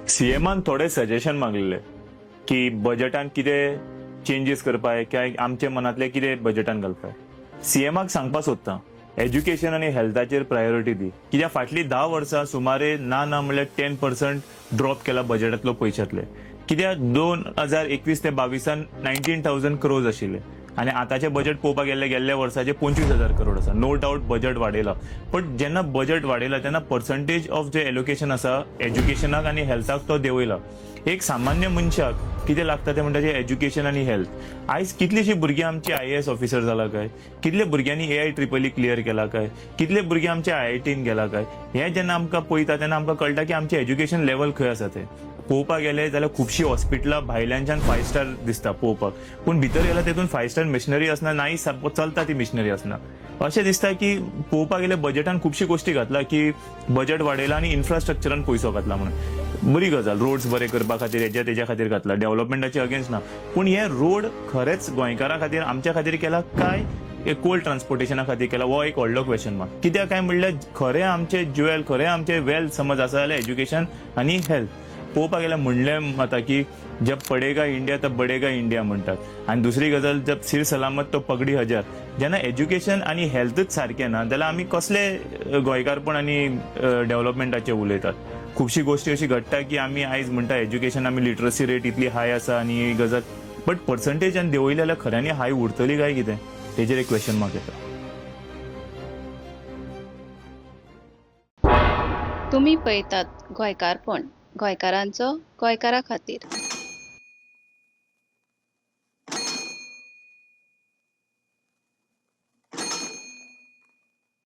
सीएमान थोडे सजेशन मागलेले की बजेटान कितें चेंजीस करपाक काय आमचे मनांतले कितें बजेटान घालपाक. सीएमाक सांगपाक सोदता, एज्युकेशन आनी हेल्थाचेर प्रायोरिटी दी, कित्याक फाटलीं 10 वर्सां सुमारे ना ना म्हणल्यार 10% ड्रॉप केला बजेटांतलो पयशांतले. कित्याक 2021 ते 22 19,000 क्रोर्स आशिल्ले आनी आतांचें बजेट पळोवपाक गेल्ले गेल्ल्या वर्साचे 25,000 करोड आसा. नो डावट बजेट वाडयला, पण जेन्ना बजेट वाडयला तेन्ना पर्संटेज ऑफ जे एलोकेशन आसा एज्युकेशनाक आनी हेल्थाक तो देंवयला. एक सामान्य मनशाक कितें लागता तें म्हणटा एज्युकेशन आनी हेल्थ. आयज कितलीशीं भुरगीं आमची IAS officer जाला काय, कितले भुरग्यांनी AIEEE clear केला काय, कितले भुरगीं आमचे IITन गेला काय, हें जेन्ना आमकां पळयता तेन्ना आमकां कळटा की आमचें एज्युकेशन लेवल खंय आसा तें. पळोवपाक गेले जाल्यार खुबशीं हॉस्पिटलां भायल्यानच्यान 5 स्टार दिसता पळोवपाक, पूण भितर गेल्यार तेतून 5 स्टार मिशनरी आसना, नाय चलता ती मिशनरी आसना. अशें दिसता की पळोवपाक गेल्यार बजेटान खुबशी गोश्टी घातला की बजेट वाडयला आनी इन्फ्रास्ट्रक्चरान पयसो घातला म्हणून. बरी गजाल, रोड्स बरे करपा खातीर हेज्या तेज्या खातीर घातला, डेव्हलपमेंटाचे अगेन्स्ट ना, पूण हे रोड खरेंच गोंयकारां खातीर आमच्या खातीर केला काय कोल ट्रान्सपोर्टेशना खातीर केला, हो एक व्हडलो क्वेश्चन मार्क. कित्याक काय म्हणल्यार खरें आमचें ज्युएल, खरें आमचें वेल्थ समज आसा जाल्यार एज्युकेशन आनी हेल्थ. पळोवपाक गेल्यार म्हणलें आतां की जब पडेगा इंडिया तब बडेगा इंडिया म्हणटात, आनी दुसरी गजाल जब सिर सलामत तो पगडी हजार. जेन्ना एज्युकेशन आनी हेल्थच सारकें ना जाल्यार आमी कसले गोंयकारपण आनी डेव्हलपमेंटाचे उलयतात. खुबशी गोश्टी अशी घडटा की आमी आयज म्हणटा एज्युकेशन आमी लिटरसी रेट इतली हाय आसा आनी ही गजाल, बट पर्संटेज आनी देंवयली जाल्यार खऱ्यांनी हाय उरतली काय कितें, तेजेर एक क्वेश्चन मार्क येता. तुमी पळयतात गोंयकारपण, गोंयकारांचो गोंयकारा खातीर.